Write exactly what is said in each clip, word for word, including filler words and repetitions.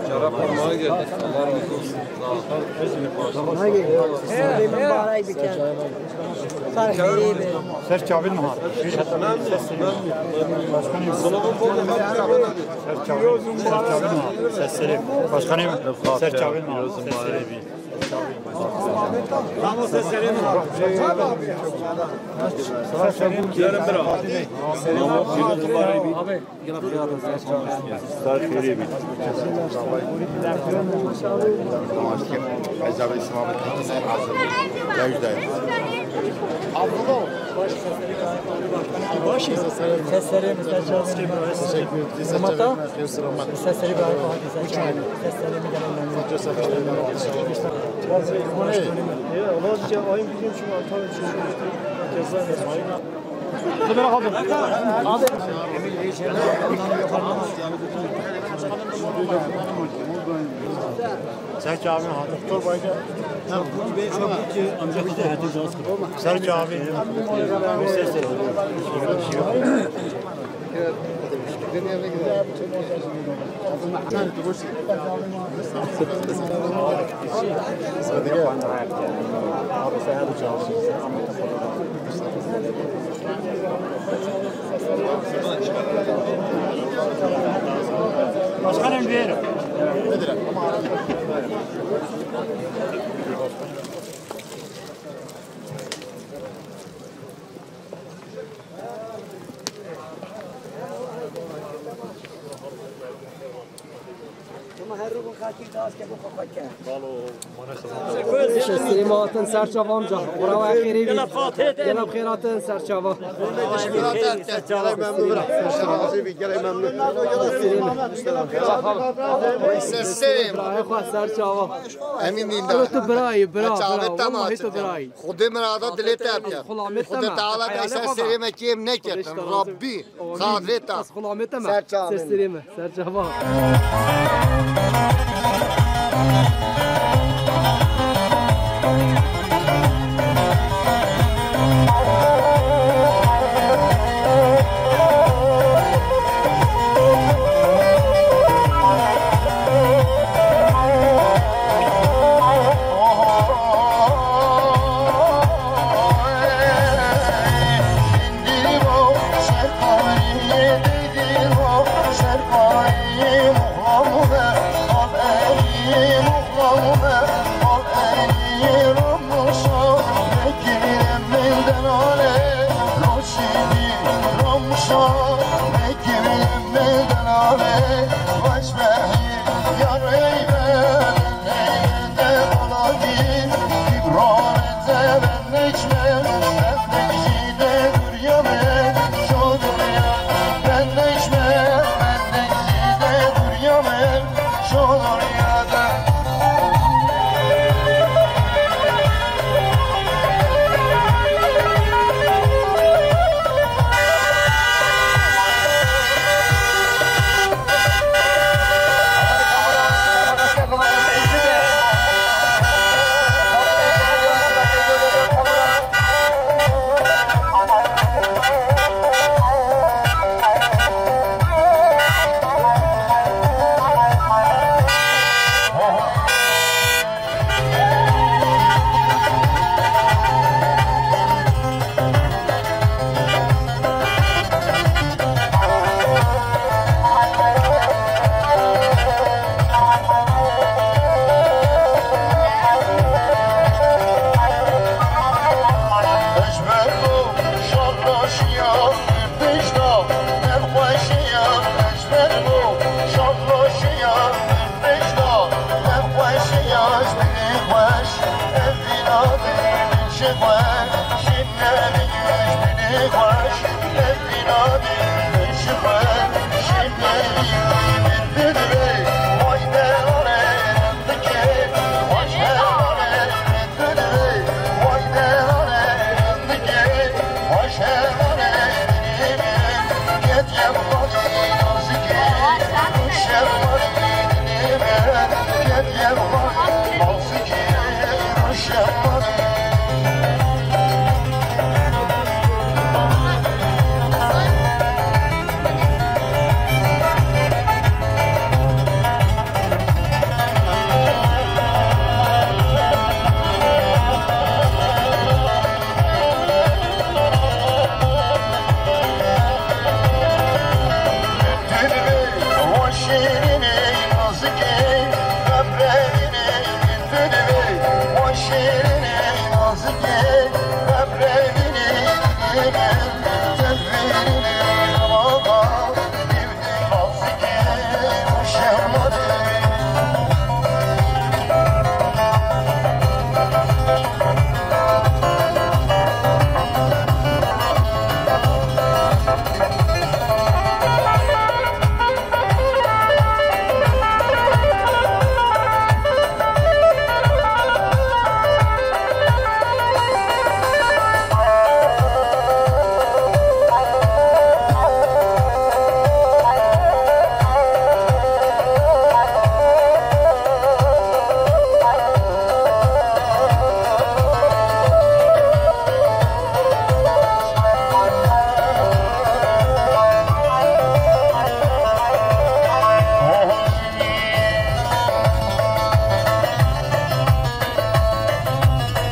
Şeref parmağı geldi. Allah razı olsun. Sağ ol. Ser çavin mi har? Başkanım. Ser çavin. Ser çavin mi har? Sesleri. Başkanım. Ser çavin mi har? Sesleri. Sağ ol, sesleri. Sağ ol, sesleri. Sağ ol, sesleri. Sağ ol, sesleri. Ser çavin hat. Doktor Bayca. Ser çavin. Başkanım, buyurun. Sestirê me hatin ser çava amca. Bravo, xêrê bî. Gela bi xêr hatin ser çava. Gelek memnun bira. Gelek memnun. Sestirê me. Bravo, xwe ser çava. Emin değil. Tu birayî, bira, bira. Vallahi tu birayî. Xwedê min ada dilê te bike. Xwedê Teala daysa serê me kêm neketin. Rabbî, xatirê te. Ez xulamê te me. Ser çavê me. Ser çava.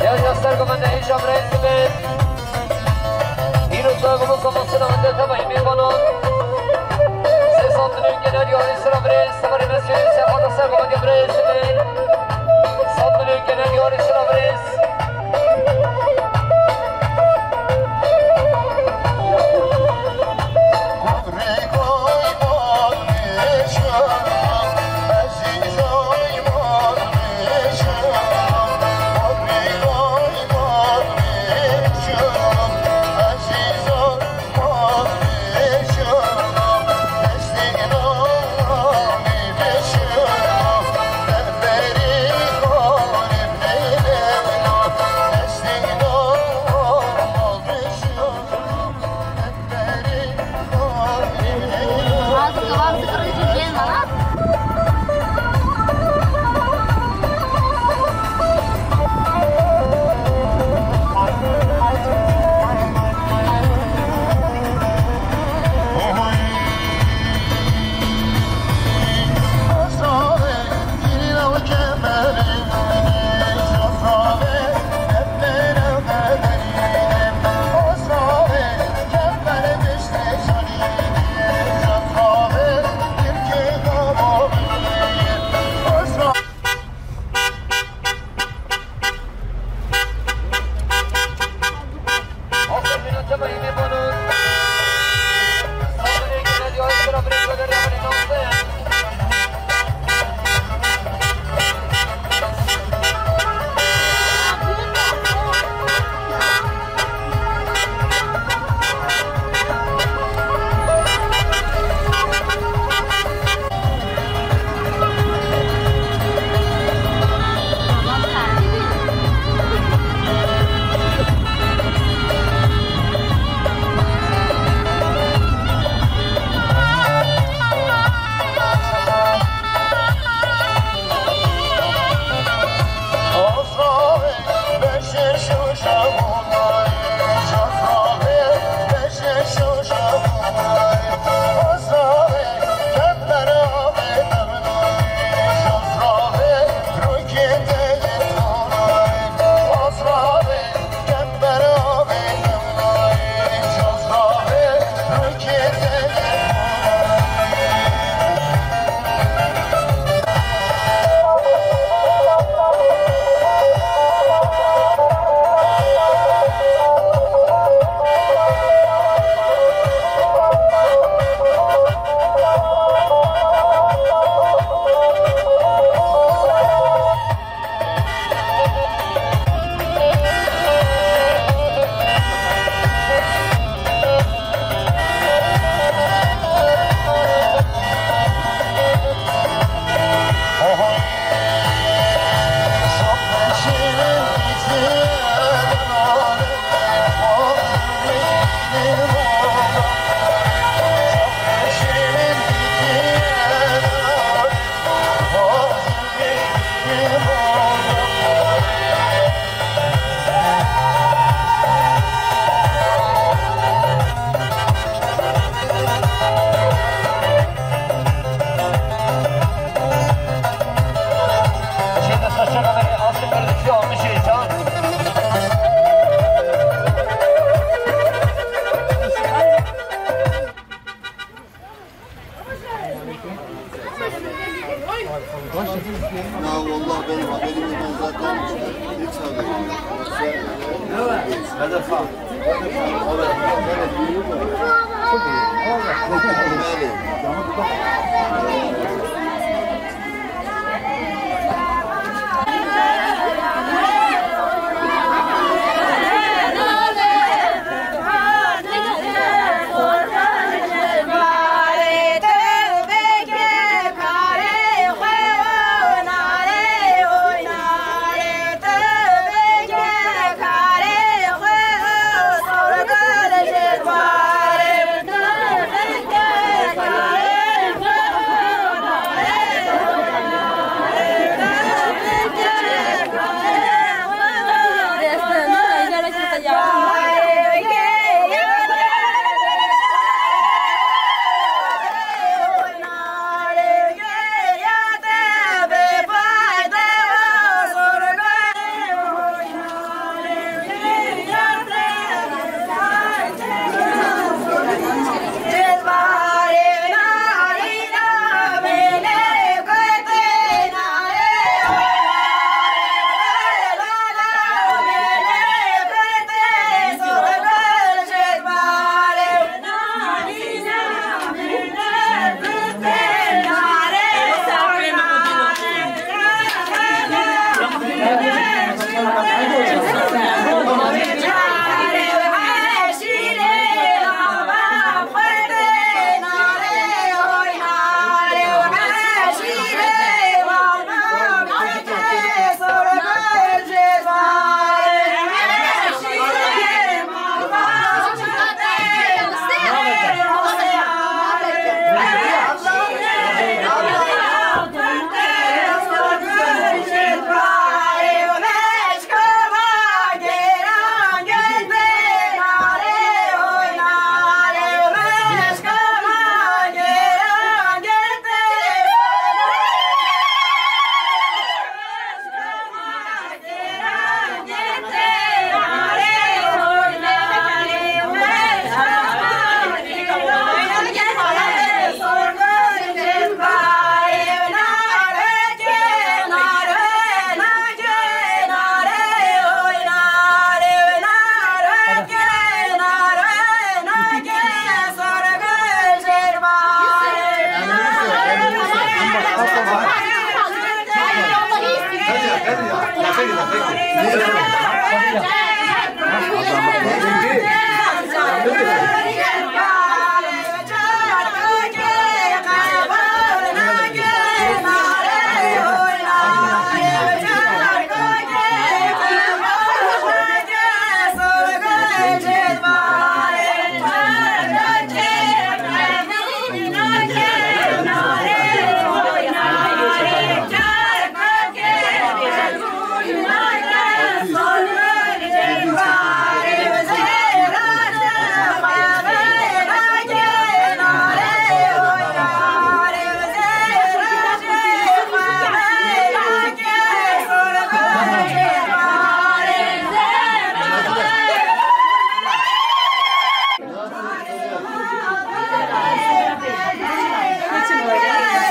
Ya, ya, ser ku me nehêşa birêz dibin. Îro çawa ku Mustafa Sinan de teva yê mêvanan. Sê sed milyon genel yarî sira birêz, sevarê Mesûdê Sefada ser ku me birêz dibin. Sed milyon genel yarî sira birêz.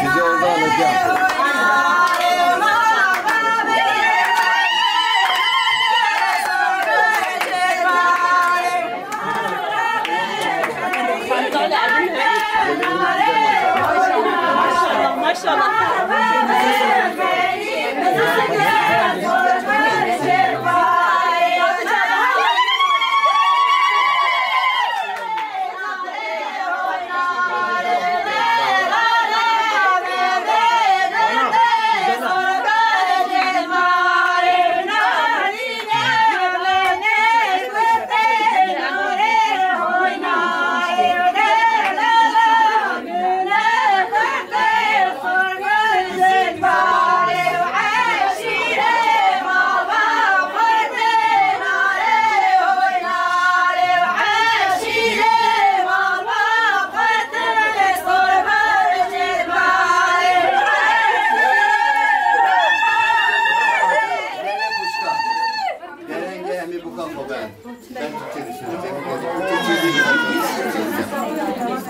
Sizi oradan alacağım. Maşallah, maşallah. Derengê em ê buka xwe ben. Ben Türkçe düşüneceğim.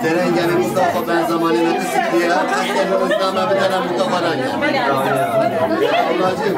Derengê em ê buka xwe ben zamanê me kisikiye. Hasta bu İslam'a bir tane buka falan ya. Ablacığım.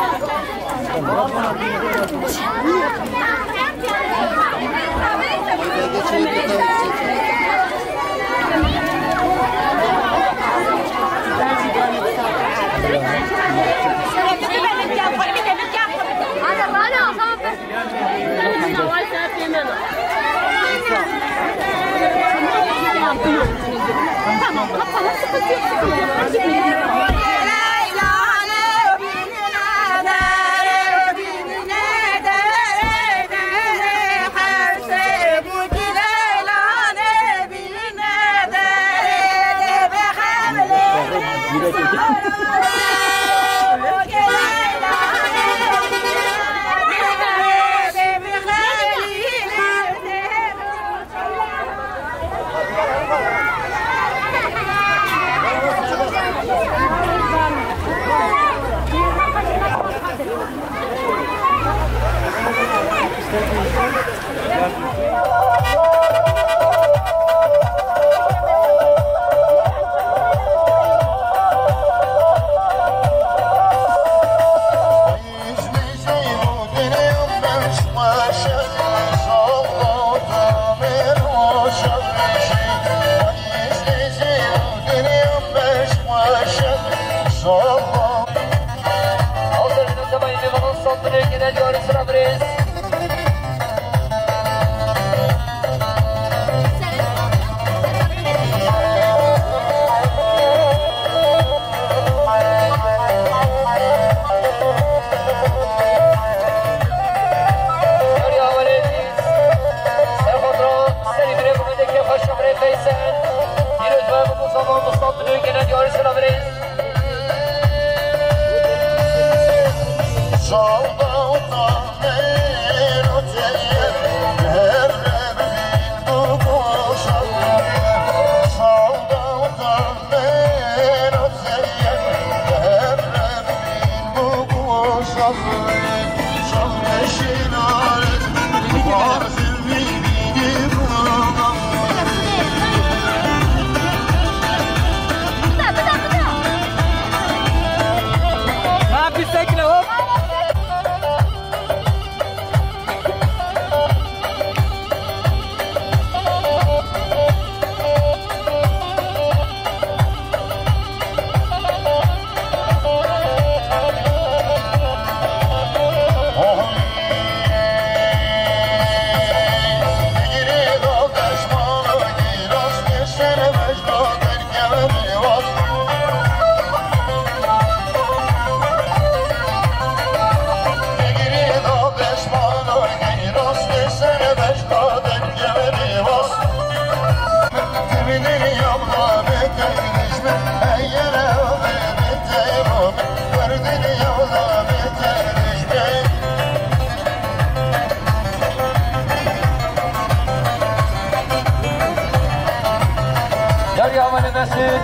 Derya Mele Mesut,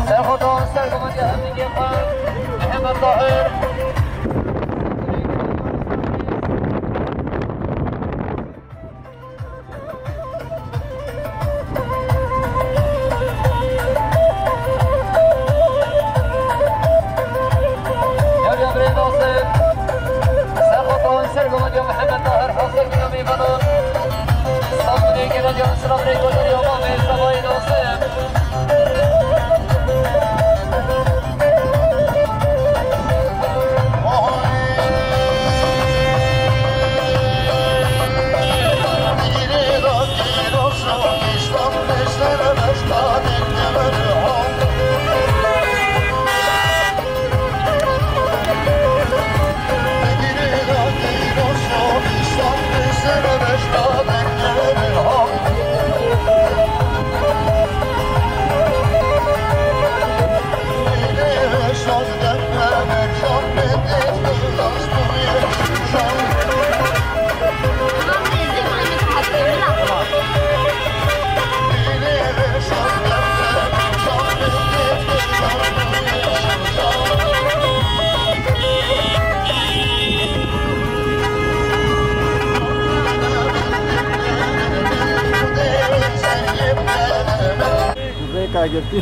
serxotan sergomandiya hemdîgê xwe, Mihemed Tahir. Yavya birê Nasir, serxotan sergomandiya Mihemed Tahir hazir bîne mêvanan. Saldinê gele can sıra birê Godarya Mamê Savayê Nasir. Rêka girtî.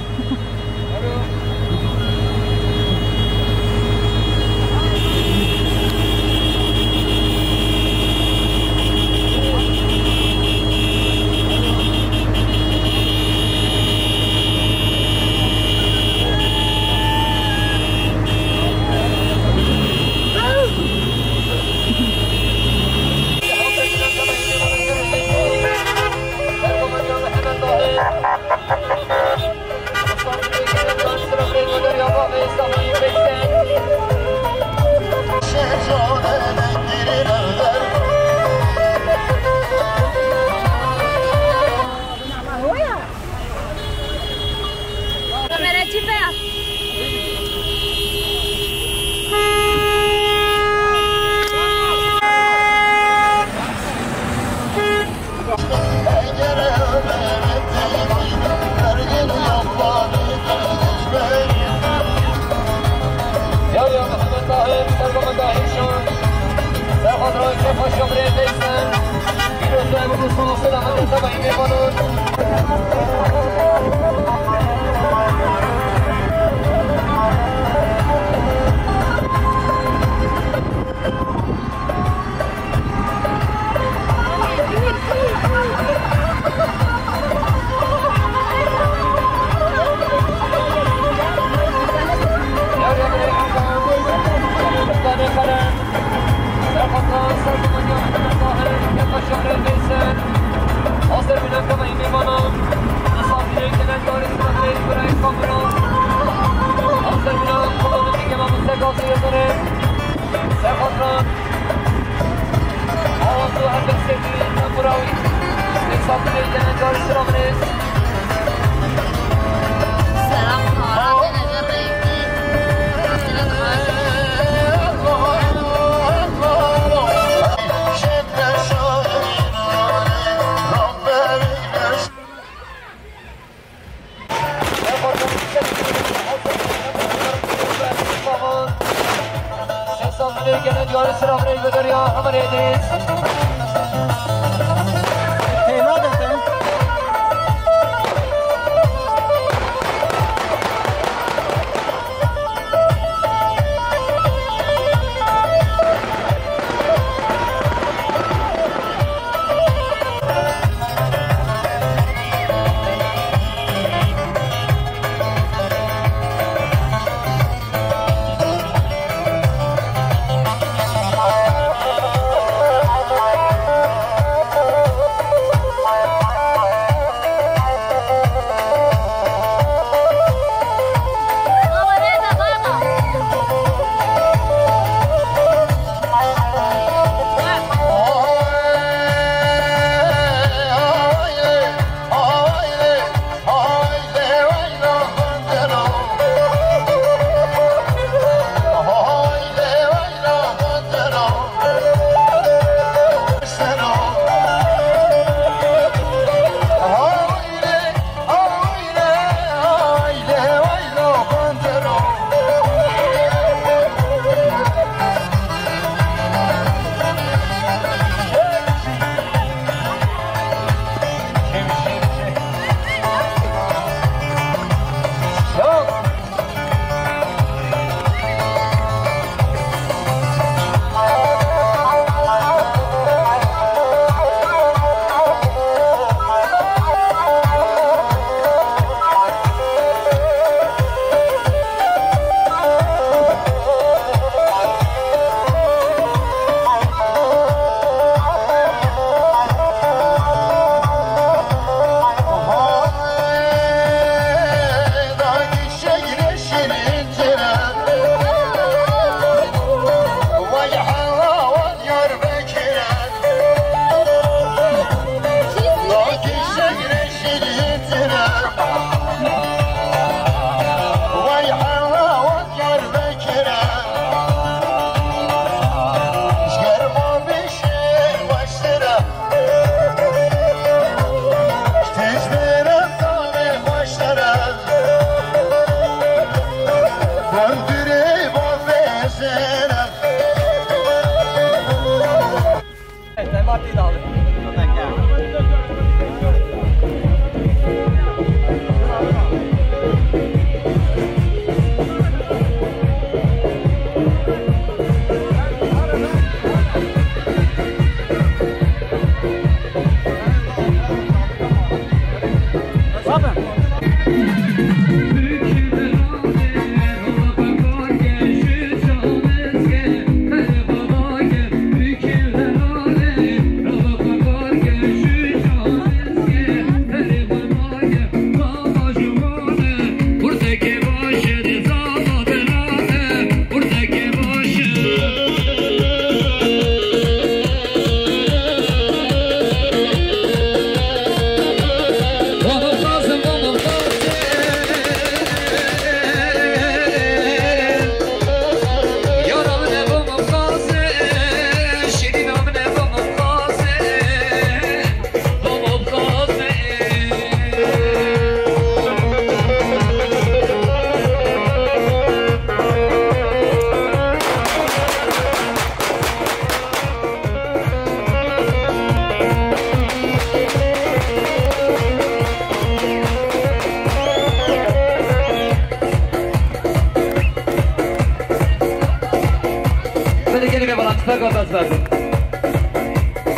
Belê gelê me bala tüfek al, bes verdin.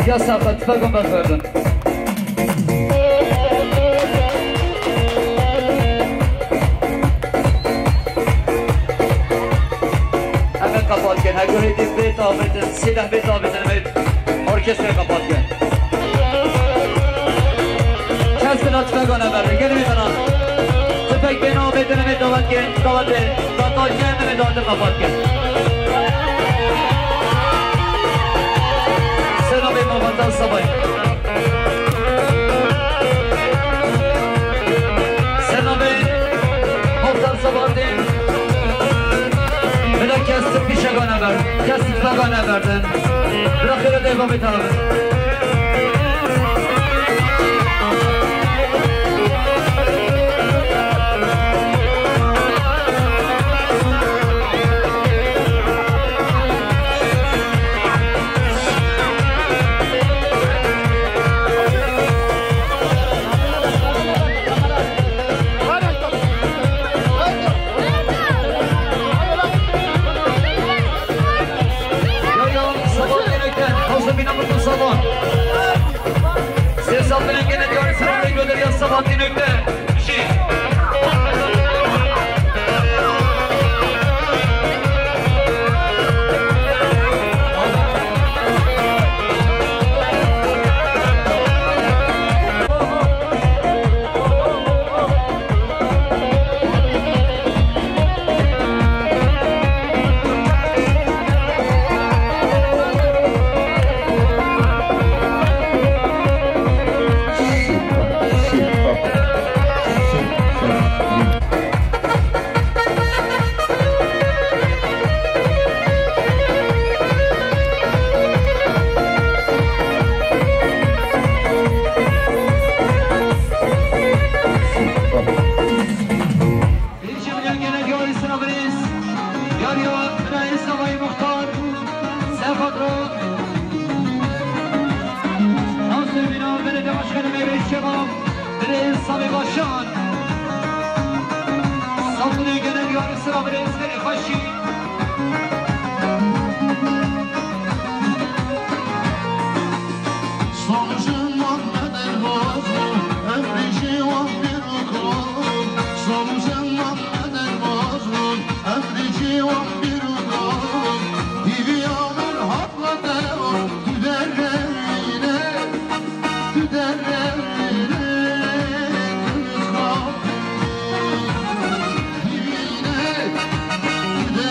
Ya safa tüfek al, bes verdin. Hemen kapat gel. Her göre bir bê tabitin, silah bê tabitin, evet. Orkestra kapat gel. Kes bina tüfek al, bes verdin. Gelin bana. Tüfek bê navê dinimê davet ke, davet e, davet e, dinimê davet e, kapat ke. Senabê Muxtar Sabay. Senabê Muxtar Sabahattin. Bila kes pîşegane ber, kes tüfegane berdin. Bila xêre de babê tabi. Yo, yo, Sabahattin Ökten. Hozda bina mutlu Sabahat. Sesatın Ökten'e diyor, sıra ve gönderiyor Sabahattin Ökten. Şi. Birinci milyon gene diyor Hüsnü abiniz. Yarıyor Reis Havayı Muhtar. Sefadro. Nasıl bina belediye başkanı Meyve Şebap. Reis Sami Başan. Saldırı gene diyor Hüsnü abiniz. Ve Efaşi. Sonucum Muhammed el Mazlum, emri civan bir okum. Sonucum Muhammed el Mazlum, emri civan bir okum. Divi alır hakla devam, tüderlerine, tüderlerine, kırmızı kapı. Divine, tüderlerine.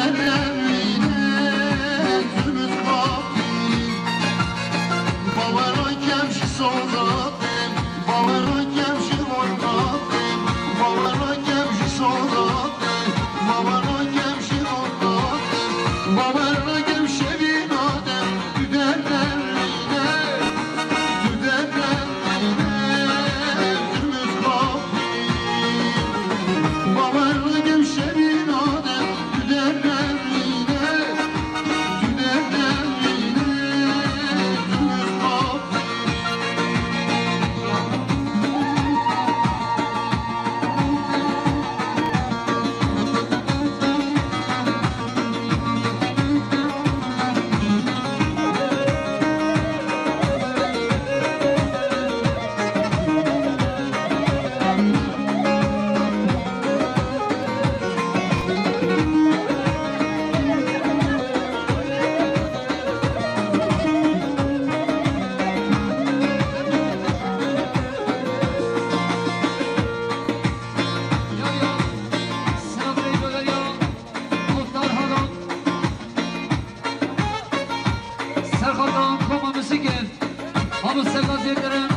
Serda Zêrdirim,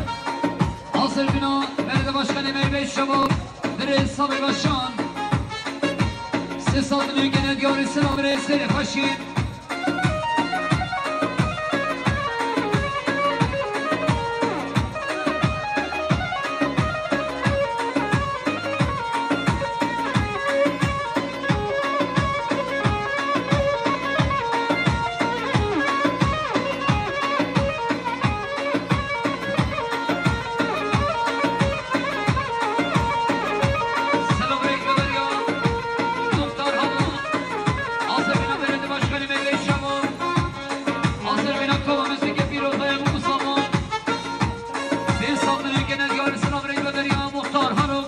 hazir bina, belediye başkanı Meyve Şevab, Diri Sabê Başan. Sê sal min gene diyarî silam rê serê xweşî. Selam rêk ve beriya Muxtar Halo. Azerbaycan Belediye Başkanı Meyve Şamo. Azerbaycan Kova Müzik Pîrozbaya Musa Mo. Bin Sabri Genel Yardımcısı Amrê Gönderiya Muhtar Harun.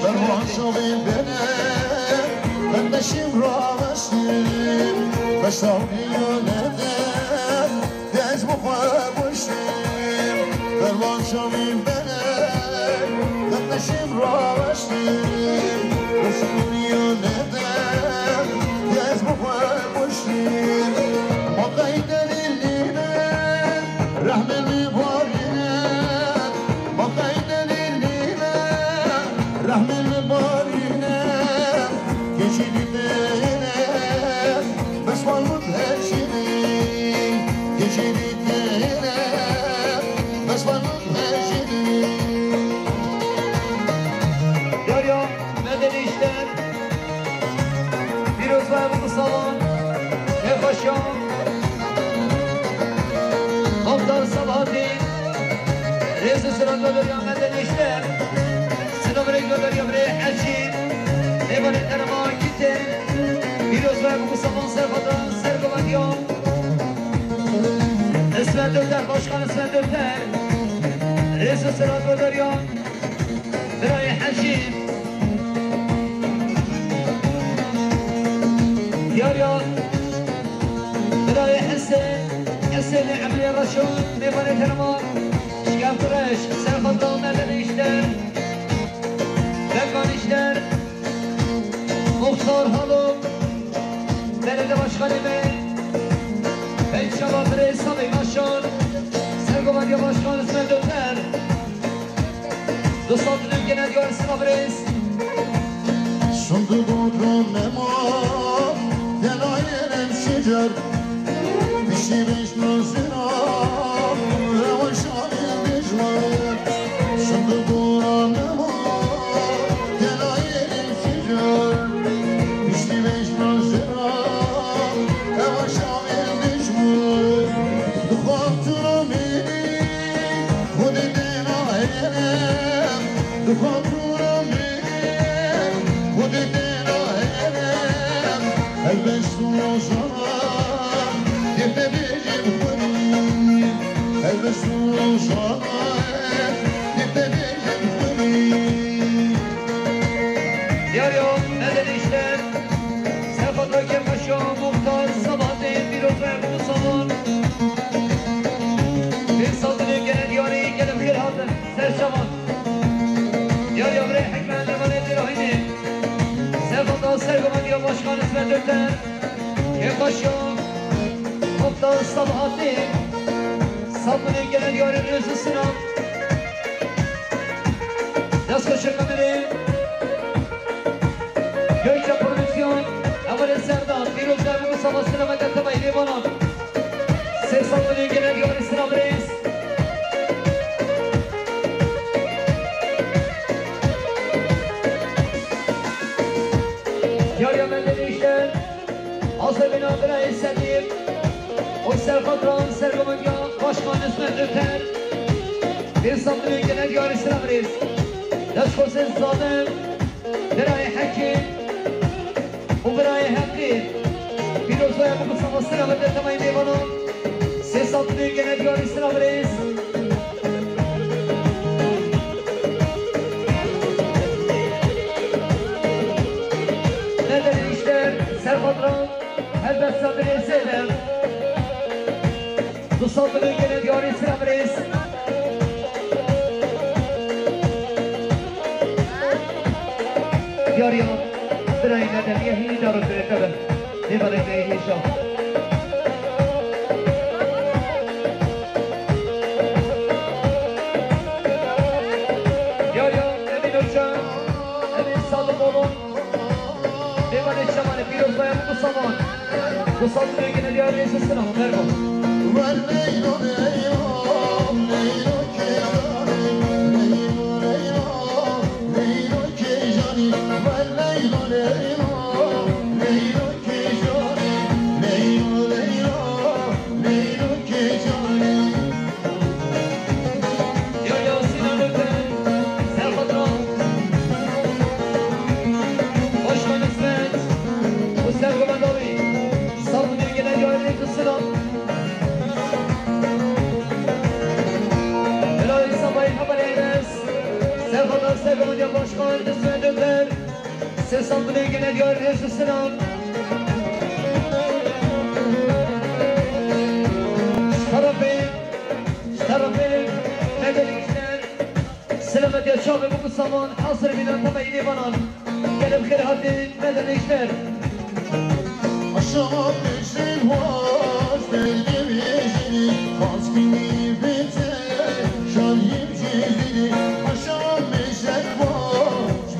Berwan şovên bene, ben beşim raveştim, beşavî yönede, dez bu xwe boştim. Berwan şovên bene, ben beşim raveştim, beşim yönede, dez bu xwe boştim. Maqay delîl nîne, rehmê wî barîne, maqay delîl nîne, rehmê wî barîne. Geçî dîtêne, bes wan mutleşîne. Geçî dîtêne, bes wan mutleşîne. Yar ya, medeni işler. Pîroz be bu salon. Kêfxweşiya. Muxtar Sabahatî. Rêz û silat ve beriya medeni işler. Silav rêk ve beriya birê Hecî. Mêvanê terema Kîtê. Pîroz be bu salon serxweda sergovendiya. İsmet Öter, Başkan İsmet Öter. Rêz û silat ve beriya. Birayê Hecî. Diyar ya. Birayê Hesên. Hesên Emrê Reşo. Mêvanê terema. Şikef Reş. Serxweda medeni işler. Vegan işler. Muxtar Halo. Belediye Başkanı Bey. Pek Şabatırê Sabê Başan. Sergovendiya Başkan İsmet Öter. Dostlar, dün gene diyor sıra birez. Şundu bu dönemo, denayenem şecer. Pişti beş nozina, revaşa bir dijler. Şundu bu dönemo, denayenem şecer. Pişti beş nozina, revaşa bir dijler. Duxan tu romini, Xwedê dêna hêrem, dixwam tûra mêrem, Xwedê dêna hêrem. Helbest û rojana, dê te bêjim xwedî. Helbest û rojana, dê te bêjim xwedî. Diyar ya, medeni işler. Serfat Rakem Paşa, Muxtar Sabahattin, Pîroz ve Musavan. Pênc sed dilê gele diyarî, gelê bi xêr hatin. Ser çavan. Diyar ya birê Hikmet Lemanê Dêrahînê. Serfat Sergovan ya Başkan İsmet Ökten. Kêm Paşa, Muxtar Sabahattin. Sabunê gele diyarî rêz û silam. Dest xweş e kamerê. Gökçe Prodüksiyon, Emre Serdar, Pîroz Derman, Mustafa Selamet, Atabay Lêvanan. Sê sed milyon gene diyarî silam rêz. Diyar ya medeni işler. Azebîna birayê Sedîq û serxwedran sergovendiya Başkan İsmet Öter. Pênc sed milyon gene diyarî silam rêz. Eşqosên zalim, birayê Hekî û birayê Heqî. Pîroz ve bu kutsama sira ve de temayî mêvanan. Sê sal tu gene diyarî sira birêz. Nedeni işler, Serhat Ram, helbet sabirê zêde. Du sal milyon gene diyarî sira birêz. Diyariya birayê Nedeniye hînî daro kirete be. Nêvanê me hêşa. Diyariya Emîn Oçan, Emîn Salımoğlu. Mêvanê çamanê pîroz bayan bu saman. Bu sazı döngüne diyar reisi sınav. Merhaba. Ver Leylo, Leylo, Leylo keyfane, Leylo, Leylo, Leylo keyfane, ver Leylo, Leylo, Leylo keyfane, Leylo, Leylo, Leylo keyfane. Yo, yo, Sinan Ökten, Serhat Ram, Başkan İsmet, Hüseyin Kumandavi, Sabri Gelen Yaylı Kısıran. Helal İslam Bayın Haber Eylez, Serhat Ram, Serhat Ram, Başkan İsmet Ökten, Sesandine gene diyar reji selam. Şerefê, şerefê, medeni işler. Selamet ya çavê bu saman hazır bilen tama yine banan. Gelip xêr hatin medeni işler. Aşağı beşin hoş belge beşini, baskini bete, şalim cezini. Aşağı beşin hoş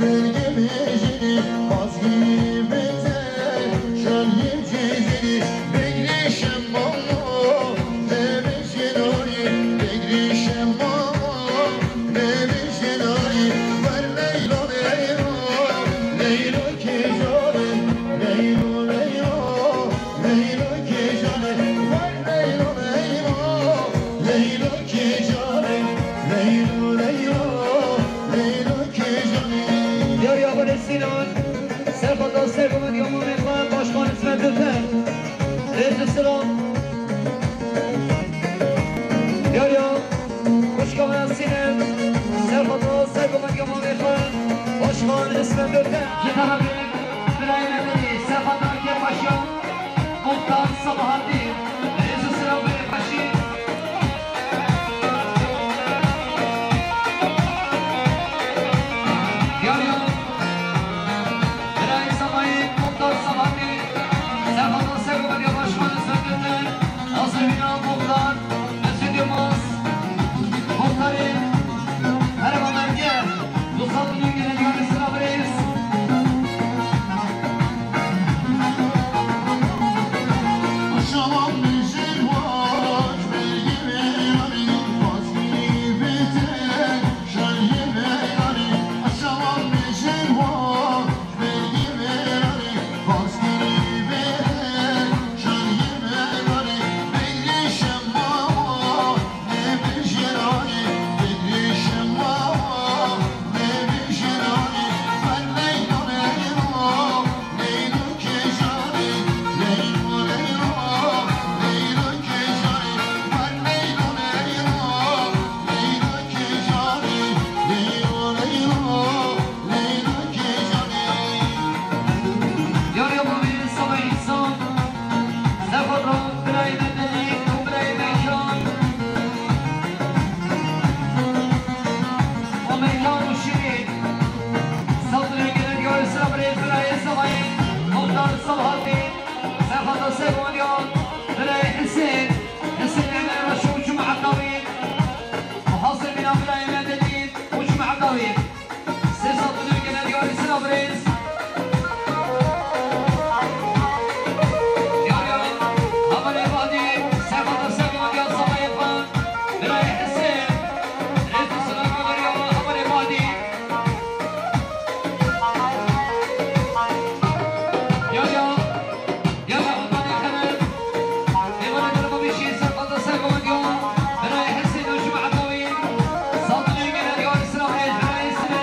Diyar Yabanê Sinan, Serhat Asek û Medya Mamê xwe, Başkan İsmet Öter. Rêz û silam. Diyar ya, xwişka me Sînem, Serhat Asek û Medya Mamê xwe, Başkan İsmet Öter. Ji tarafê birayê me Serî, Serhat Akê Paşa, Muxtar Sabahatî, rêz û silam berê xweşî. Diyar ya, birayê Samayî, Muxtar Sabahatî, Serhat Asek û Medya Başkan Serkirtin, Azimîna Muxtar, Mesut Yılmaz, Muxtarê Herêma Merkez, Mustafa Nurgül'e diyarî sira birêz. Yar ya bavê Saba Îsa, Serhat Ram, birayê me Delîl û birayê me Can. Û me Can û Şirîn. Sazirê gele diyarê sira birê birayê Sabayê, Muxtar Sabahatî, Serhat Asek û Can, birayê Hisên, Hisên Emre Reşo û Cuma Dawî. Û hazir bîna birayê me Delîl û Cuma Dawî. Sê sed û newî gene diyarî sira birêz. Diyar ya, haberê vadî, Serhat Asek û Can Sabayê xwe, birayê Hisên, rêz û silam û deriya haberê vadî. Diyar ya, Yala Otanê Xelef, mêvanê Derma Bêşî, Serfata Sergovan Diyo, birayê Hesên û Cuma Dawî, Saldinê gele diyar sira birêz, birayê Sine,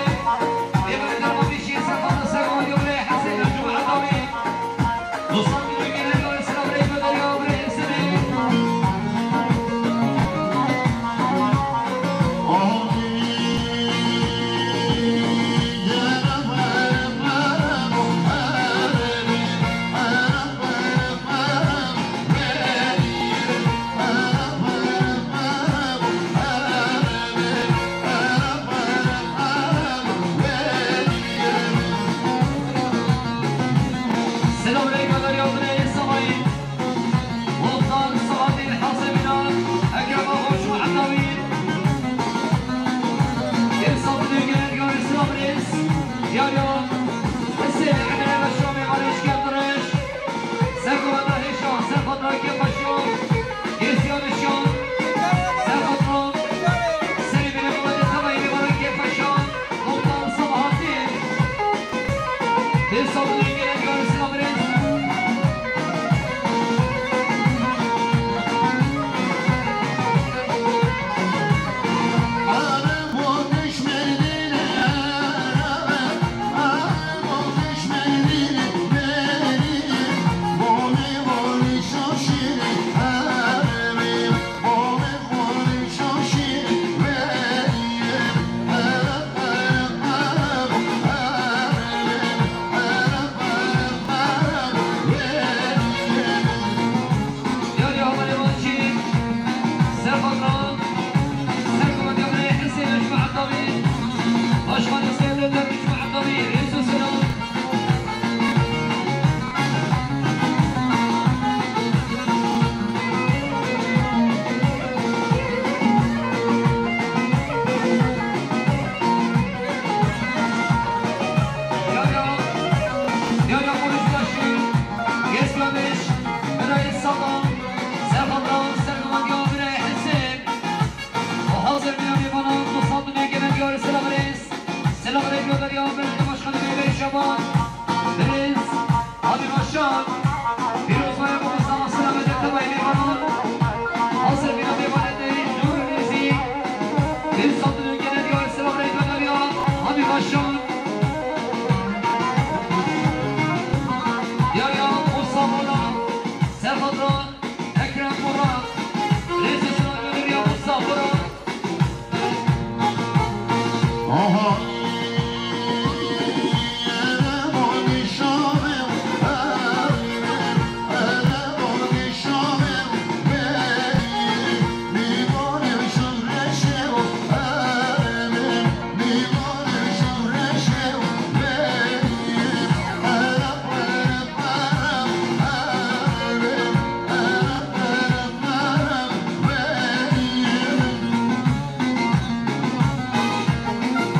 Diyar ya, Hüseyin Emre ve Şamê Barış Geldireş. Sergoveta Hêşa, Serfatra Kêpaşiyo, Gêsiya Nişan, Serfatra, Serê Bêrê Muhammed Tevayê Baran Kêpaşan, Komutan Sabahattin. Hêşa Bülent'e göre silah verin. Yarî Amerê Maçî, Serfatra, Sergovendiya Birê Hesên Ecmaet Dawî, Başkanê Sêrdê Ecmaet Dawî, Rêz û Selam. Yarî, yarî polis başı, Gêsiya Beş, Birayê Salam, Serfatra, Sergovendiya Birê Hesên. Hazir mîna mêvanan, Musab Nege Diyarê Selavrêz. Selavrêz Diyarê Belediye Başkanı Mehmet Şaban. Birêz Abi Başkan. Pîroz Bayram Mustafa Selamet Tevayê mêvanan. Hazir mîna mêvanê Nur Nêzî. Musab Nege Diyarê Selavrêz Diyarê Abi Başkan. Diyarê Mustafa Serfatra. Ekrem Murat, Rêzê Sinan Müdür Yavuz Safura. Aha.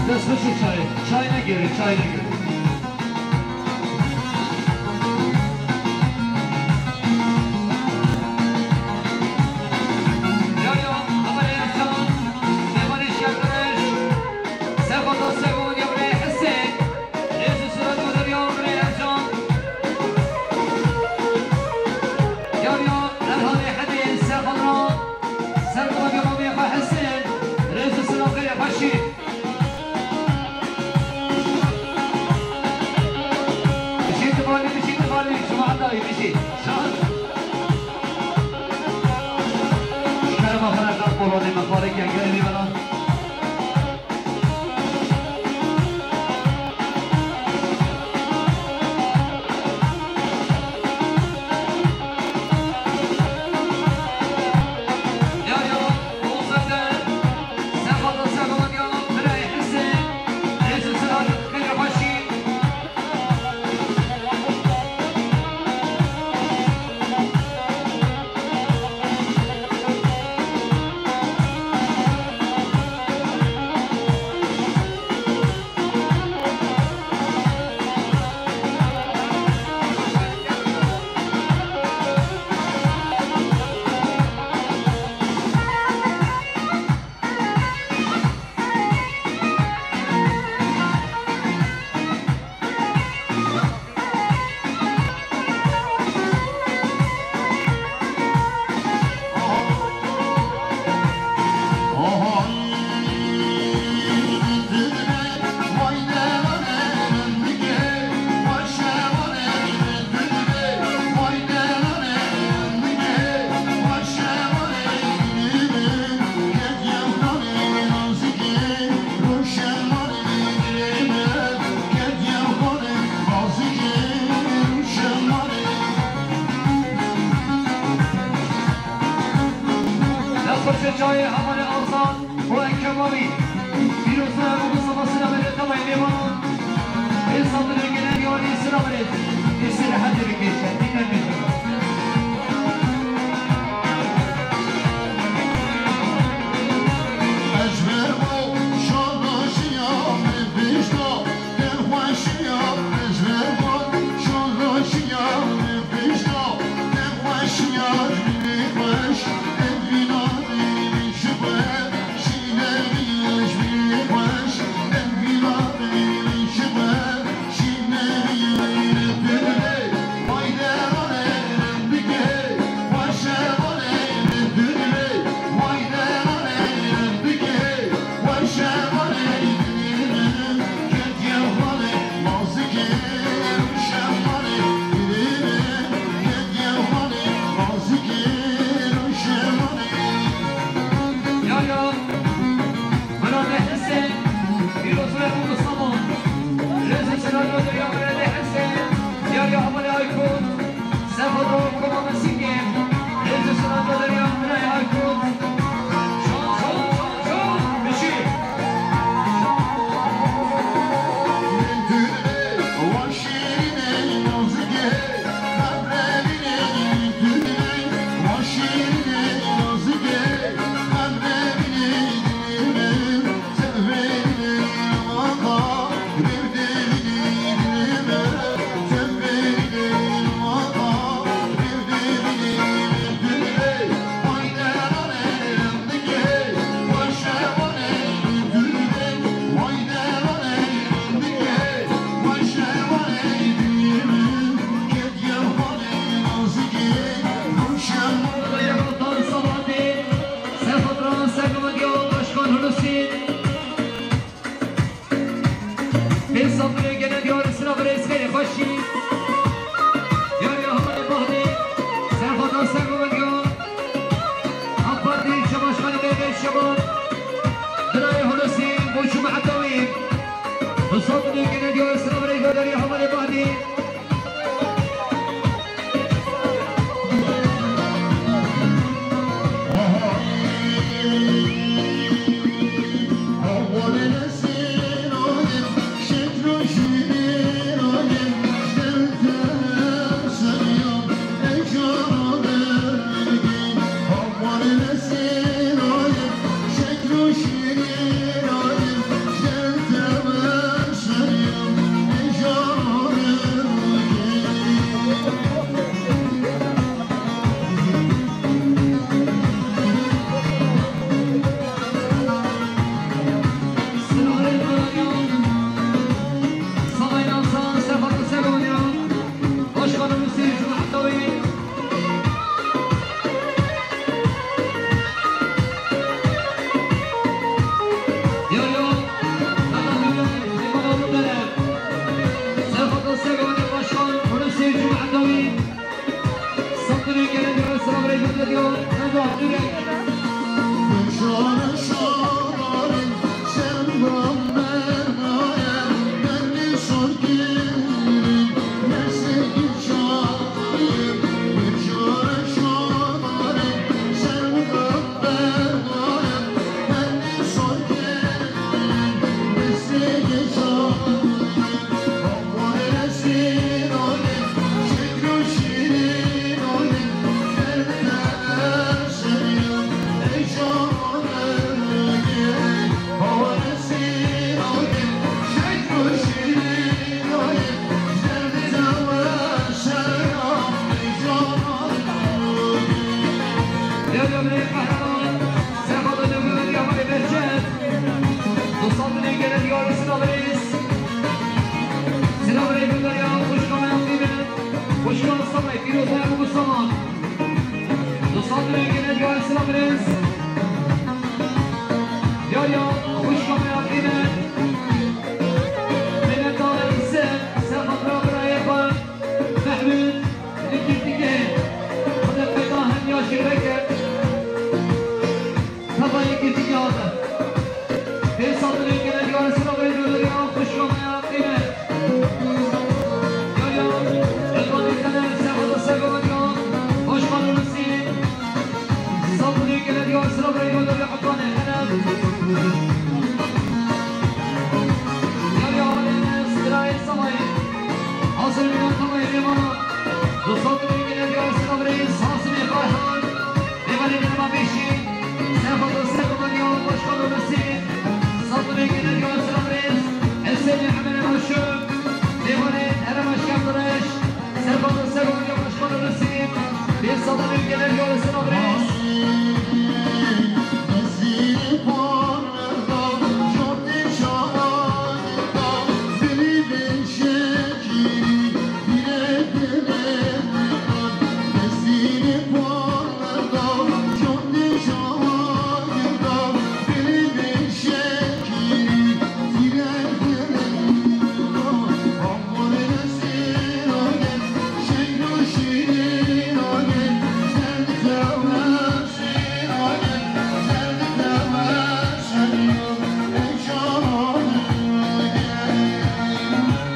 Dest bişo çayê. Çay negere, çay negere. Ya, ya, ama ne yapsan? Ne var iş yaptırış? Sen bana sen bunu yapmaya Hüseyin. Rêz û silat û derya û birê Ercan. Yarî Erhanê Hedê Serfatra, Serfatra Gavamê xwe Hesên, rêz û silat xêrê xweşî. Bişî tivalî, bişî tivalî, şima hedayî, bişî. Şan. Kerema xwe re qat bolonê me, xalê ke gelê vê bela. Sandinê gele diyar silav rêz xêrê xweşî. Diyar ya Hamanê Bahdî. Serxwata ser bibin ya. AK Partî Cemaşxanê Bêbê Şeban. Birayê Hulusî, Boçû Mehdawî. Sandinê gele diyar silav rêz xêrê Hamanê Bahdî. Serxwata Sergovê Başkan Hulusi Cumhurbaşkanı. Sandinê gele diyar silav rêz xêrê diyar. Neda, direk. Dewlemê Qehreman, Serxwata Dewlemê Yamanê Behçet, du sandinê gele diyar silav rêz. Silav rêz gundar ya xwişka me ya qîmet. Xwişka Samay, pîroza ya Bû Saman. Du sandinê gele diyar silav rêz. Diyar ya xwişka me ya qîmet. Minnetdar, ser, serxwata birayê xwe. Mehmûd, li girtîgehê xwe de peyda hem ya jî veke. Tevayê girtîgeha de. Pê sandinê gele diyar silav rêz xêrê diyar xwişka me ya qîmet. Ya ya, Elvanê Xelef, serxwata Sergovê ya Başkan Hulusî. Sandinê gele diyar silav rêz xêrê diyar Elvanê Xelef. Ya ya, Alê Enes, Birayê Samayê. Hazir Miran Tamayê Rêvana. Du sandinê gele diyar silav rêz Hasimê Kayhan. Mêvanê Nerma Bêşî, serxwata Sergovê ya Başkan Hulusî, sandinê gele diyar silav rêz, Hesênê Emerê Aşo, mêvanê Herêma Şevdireş, serxwata Sergovê ya Başkan Hulusî, pê sandinê gele diyar silav rêz.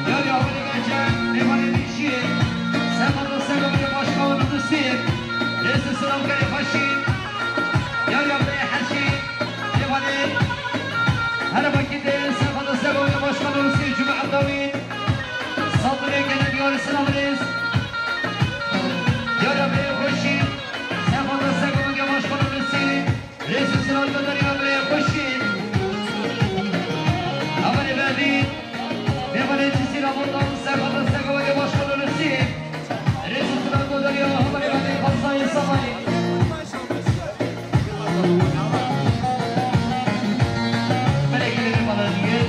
Yar ya Weli Gece, Mêvanê Bêşî, Serxwata Sergovê Başkan Hulusî, rêz û silav gelê xweşî. Yar ya Birê Hecî, Mêvanê Herêma Girtîgehê, serxwata Sergovê Başkan Hulusî Cumhurbaşkanı. Sandinê gele diyar silav rêz. Yar ya Birê Xweşî, serxwata Sergovê Başkan Hulusî. Rêz û silav gundar ya Birê Xweşî. Amanê Behdî, mêvanê Cizîra Botan, serxwata Sergovê Başkan Hulusî. Rêz û silav gundar ya Amanê Behdî, Xasayê Samayê. Belê gelê me bala diye.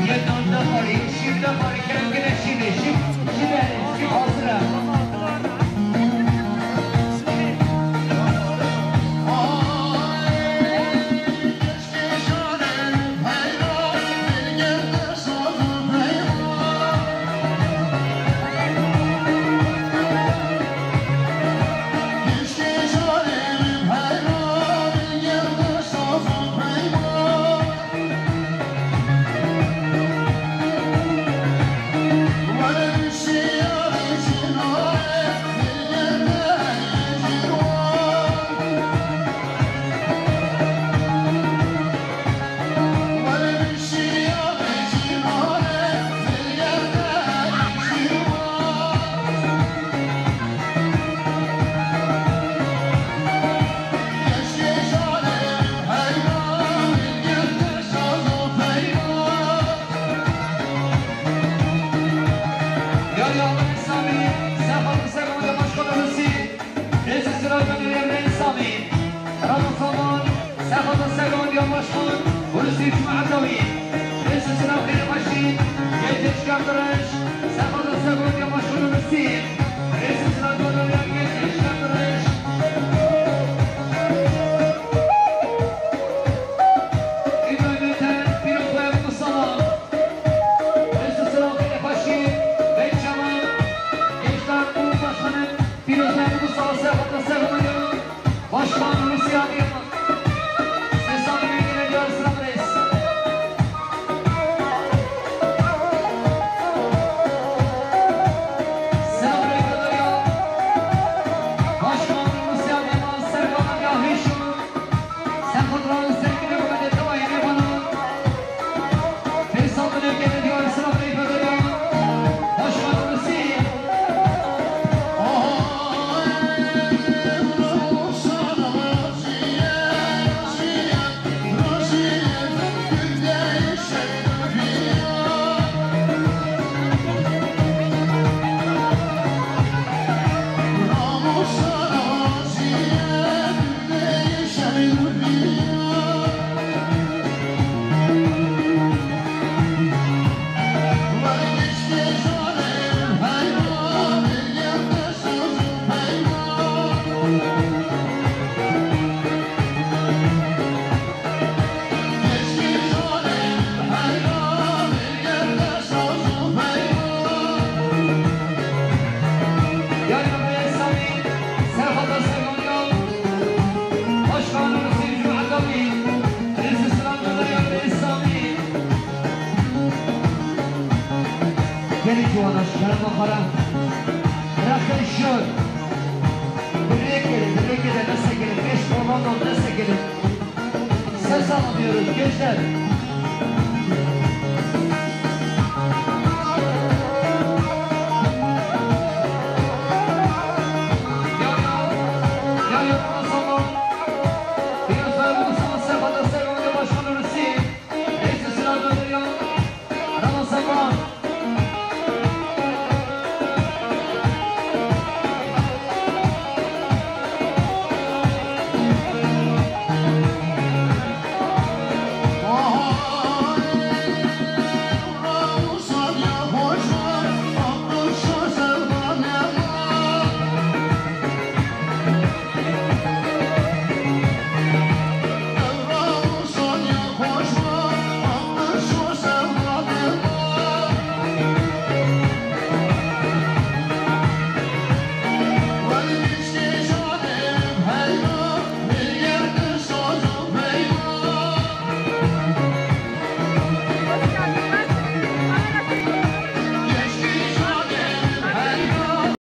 Yek dan da parî, şîv da parî, kerem gene şîvê, şîv, şîv, şîv hazir e. Samî, Sefa Sefa Başkan Hulusi, Rêzî Sira Gönül Emre Samî, Ramazan, Sefa Sefa Başkan Hulusi Cuma Atavi, Rêzî Sira Xêrbaşî, Genç Çıkartırış, Sefa Sefa Başkan Hulusi, Rêzî Sira Gönül Genç Çıkartırış. İbrahim Ethem, Pîroz Bayram Mustafa. Rêzî Sira Xêrbaşî, Bey Çaman, Gençler Kurulu Başkanı, Pîroz Bayram Mustafa, Sefa Sefa Başkan Hulusi Adıyaman. Sesal Bey gene diyor sıra reis. Selam Bey gene diyor. Başkan Hulusi Adıyaman, Sefa Adıyaman. Gelî ciwana ji kerema xwe re. Rexê şor. Birêkê, birêkê de nesekirin. Pêş komandan nesekirin. Ses alamıyoruz gençler.